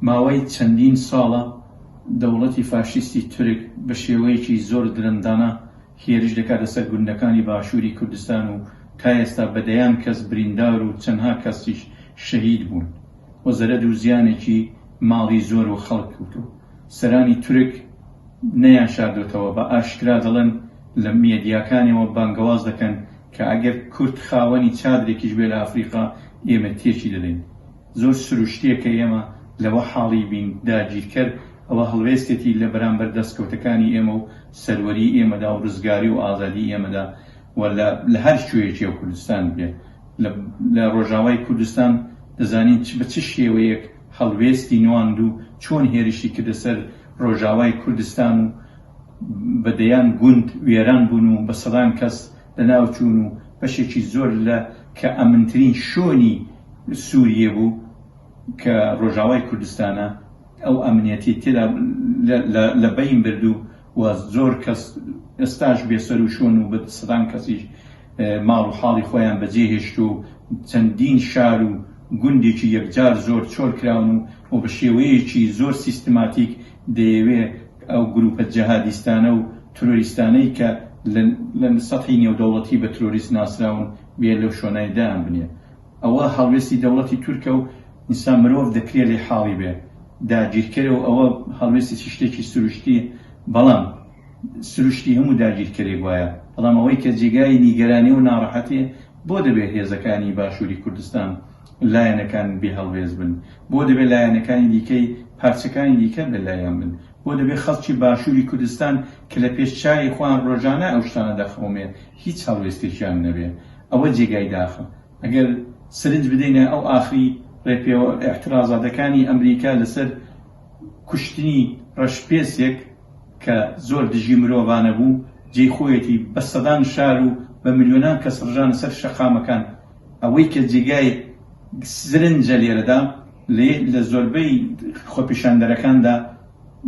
ماوەی چەندین ساڵە دەوڵەتی فاشیستی تورک بە شێوەیەکی زۆر درەندانە هێرش دەکاتە سەر گوندەکانی باشووری کوردستان و تا ئێستا بە دەیان کەس بریندار و چەندها کەسیش شەهید بوون و زەرەد و زیانێکی ماڵی زۆر و خەڵک کەوتووە. سەرانی تورک نەیانشاردۆتەوە بە ئاشکرا دەڵێن لە مێدیاکانەوە بانگەواز دەکەن کە ئەگەر کورد خاوەنی چادرێکیش بێ لە ئەفریقا ئێمە تێکی دەدەین. زۆر سروشتیە کە ئێمە لەوە حاڵی بین داگیرکەر ئەوە هەڵوێستێتی لە بەرامبەر دەستکەوتەکانی ئێمە و سەروەری ئێمەدا و ڕزگاری و ئازادی ئێمەدا و لە لە هەر کوێیەکی ئەو کوردستان بێ لە لە ڕۆژاوای کوردستان دەزانین چ بە چ شێوەیەک هەڵوێستی نواند و چۆن هێرشی کردە سەر ڕۆژاوای کوردستان و بە دەیان گوند وێران بوون و بە سەدان کەس لەناو چوون و بەشێکی زۆر لە کە ئەمنترین شۆنی سوریە بوو کە ڕۆژاوای کوردستانە ئەو ئەمنیەتی تێدا لە بەین برد و و زۆر کەس ئێستاش بێ سەروشۆن و بە سەدان کەسیش ماڵ و حاڵی خۆیان بەجێ هێشت و چەندین شار و گوندێکی یەکجار زۆر چۆل کراون و و بە شێوەیەکی زۆر سیستماتیک دەیەوێ ئەو گروپە جەهادیستانە و ترۆریستانەی کە لە سەتحی نێودەوڵەتی بە ترۆریست ناسراون بێ لەو شۆنای دایان بنێ. ئەوە هەڵوێستی دەوڵەتی تورکە و ئینسان مرۆڤ دەکرێ لێی حاڵی بێ داگیرکەرە و ئەوە هەڵوێستێکی شتێکی سروشتیە بەڵام سروشتی هەموو داگیرکەرێک وایە بەڵام ئەوەی کە جێگای نیگەرانی و ناڕەحەتیە بۆ دەبێ هێزەکانی باشوری کوردستان لایەنەکان بێ هەڵوێست بن بۆ دەبێ لایەنەکانی دیکەی پارچەکانی دیکە بێ لایەن بن بۆ دەبێ خەڵکی باشوری کوردستان کە لە پێش چاوی خۆیان ڕۆژانە ئەو شتانە دەقەومێ هیچ هەڵوێستێکیان نەبێ ئەوە جێگای داخە. ئەگەر سرنج بدەینە ئەو ئاخری ڕێپێوە ئیعترازاتەکانی ئەمریکا لەسەر کوشتنی ڕەشپێسێک کە زۆر دژی مرۆڤانە بوو، جێی خۆیەتی بە سەدان شار و بە ملیۆنان کەس ڕژانە سەر شەقامەکان. ئەوەی کە جێگای سرنجە لێرەدا لە زۆربەی خۆپیشاندەرەکاندا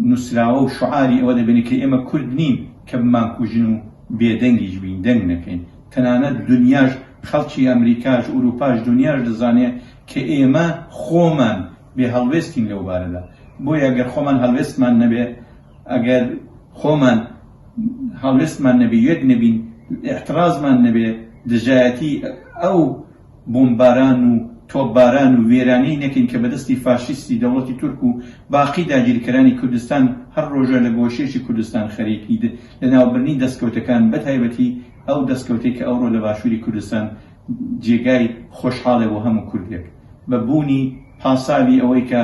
نووسراوە و شوعاری ئەوە دەبینی کە ئێمە کورد نین کە بمانکوژن و بێدەنگیش بین، دەنگ نەکەین. تەنانەت دونیاش، خەڵکی ئەمریکاش، ئورووپاش، دونیاش دەزانێ کە ئێمە خۆمان بێ هەڵوێستین لەو بارەدا. بۆیە گەر خۆمان هەڵوێستمان نەبێ، ئەگەر خۆمان هەڵوێستمان نەبێ، یەک نەبین، ئیعتڕازمان نەبێ، دژایەتی ئەو بۆمباران و تۆپباران و وێرانیی نەکەین کە بەدەستی فاشیستی دەوڵەتی تورک و باقی داگیرکەرانی کوردستان هەر ڕۆژە لە گۆشەیەکی کوردستان خەریکی لەناوبرنی دەستکەوتەکان بەتایبەتی ئەو دەستکەوتەی کە ئەوڕۆ لە باشوری کوردستان جێگای خۆشحاڵێ بۆ هەموو کوردێک بە بوونی پاساوی ئەوەی کە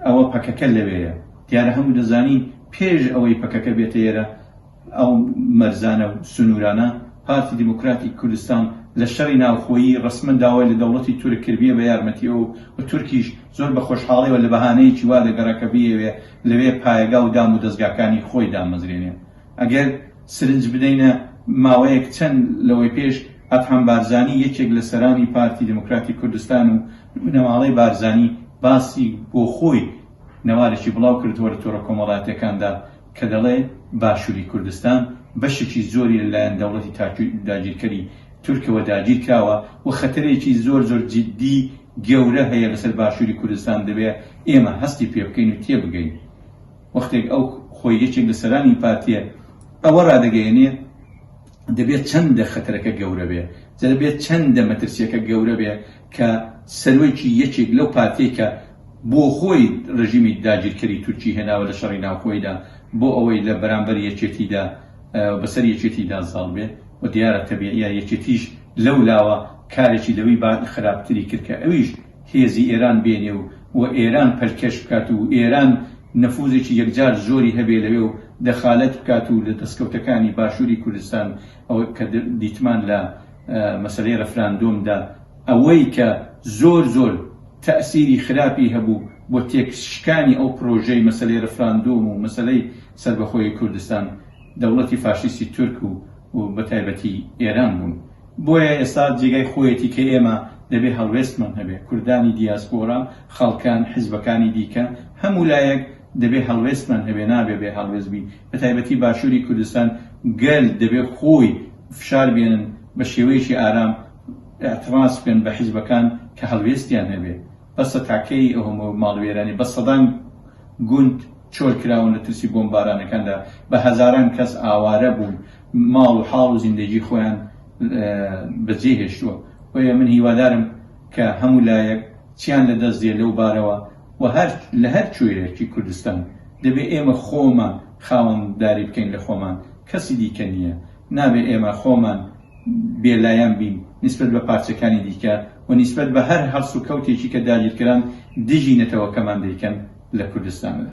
ئەوە پەکەکە لەوێیە دیارە هەموو دەزانین پێش ئەوەی پەکەکە بێتە ئێرە ئەو مەرزانە و سنوورانە، پارتی دیموکراتی کوردستان لە شەڕی ناوخۆیی ڕەسمەن داوای لە دەوڵەتی تورک کرد بیە بە یارمەتی ئەو و تورکیش زۆر بە خۆشحاڵیەوە لە بەهانەیەکی وا دەگەڕا کە بیەوێ لەوێ پایەگا و دام و دەزگاکانی خۆی دامەزرێنێ. ئەگەر سرنج بدەینە ماوەیەک چەند لەوەی پێش ئەدهەم بارزانی یەکێک لە سەرانی پارتی دیموکراتی کوردستان و بنەماڵەی بارزانی باسی بۆ خۆی نەوارێکی بڵاو کردەوە لە تۆڕە کۆمەڵایەتیەکاندا کە دەڵێ باشوری کوردستان بەشێکی زۆری لە لایەن دەوڵەتی داگیرکەری تورکەوە داگیر کراوە و خەتەرێکی زۆر زۆر جیدی گەورە هەیە لەسەر باشوری کوردستان دەبێ ئێمە هەستی پێ بکەین و تێبگەین. وەختێک ئەو خۆی یەکێک لە سەرانی پارتیە ئەوە ڕادەگەیەنێ دەبێت چەندە خەتەرەکە گەورە بێ دەبێت چەندە مەترسیەکە گەورە بێ کە سەرۆکی یەکێک لەو پارتیەی کە بۆ خۆی ڕژیمی داگیرکەری تورکی هێناوە لە شەڕی ناوخۆیدا بۆ ئەوەی لە بەرامبەر یەکێتیدا بەسەر یەکێتیدا زاڵ بێ و دیارە تەبیعیە یەکێتیش لەو لاوە کارێکی لەوی با خراپتری کرد کە ئەویش هێزی ئێران بێنێ و و ئێران پەلکێش بکات و ئێران نفوزێکی یەکجار زۆری هەبێ لەوێ و دەخالەت بکات و لە دەسکەوتەکانی باشوری کوردستان ئەوە کە دیتمان لە مەسەلەی رەفراندۆمدا ئەوەی کە زۆر زۆر تەئسیری خراپی هەبوو بۆ تێکشکانی ئەو پرۆژەی مەسەلەی رفراندۆم و مەسەلەی سەربەخۆیی کوردستان دەوڵەتی فاشیستی تورک و و بەتایبەتی ئێران بوون. بۆیە ئێستا جێگای خۆیەتی کە ئێمە دەبێ هەڵوێستمان هەبێ، کوردانی دیاسپۆرا، خەڵکان، حیزبەکانی دیکە، هەموو لایەک دەبێ هەڵوێستمان هەبێ، نابێ بێ هەڵوێست بین، بەتایبەتی باشووری کوردستان گەل دەبێ خۆی فشار بێنن بە شێوەیەکی ئارام ئیعتڕاز بکەن بە حیزبەکان کە هەڵوێستیان هەبێ. بەسە تا کەی ئەو هەموو ماڵوێرانی بە سەدان گوند چۆل کراون لە ترسی بۆمبارانەکاندا بە هەزاران کەس ئاوارە بوون ماڵ و حاڵ و زیندەگی خۆیان بەجێ هێشتووە بۆیە من هیوادارم کە هەموو لایەک چیان لە دەست دێ لەو بارەوە و هەر لە هەر کوێیەکی کوردستان دەبێ ئێمە خۆمان خاوەنداری بکەین لە خۆمان کەسی دیکە نییە نابێ ئێمە خۆمان بێلایەن بین نیسبەت بە پارچەکانی دیکە و نیسبەت بە هەر هەڵسوکەوتێکی کە داگیرکەران دژی نەتەوەکەمان دەیکەن لە کوردستاندا.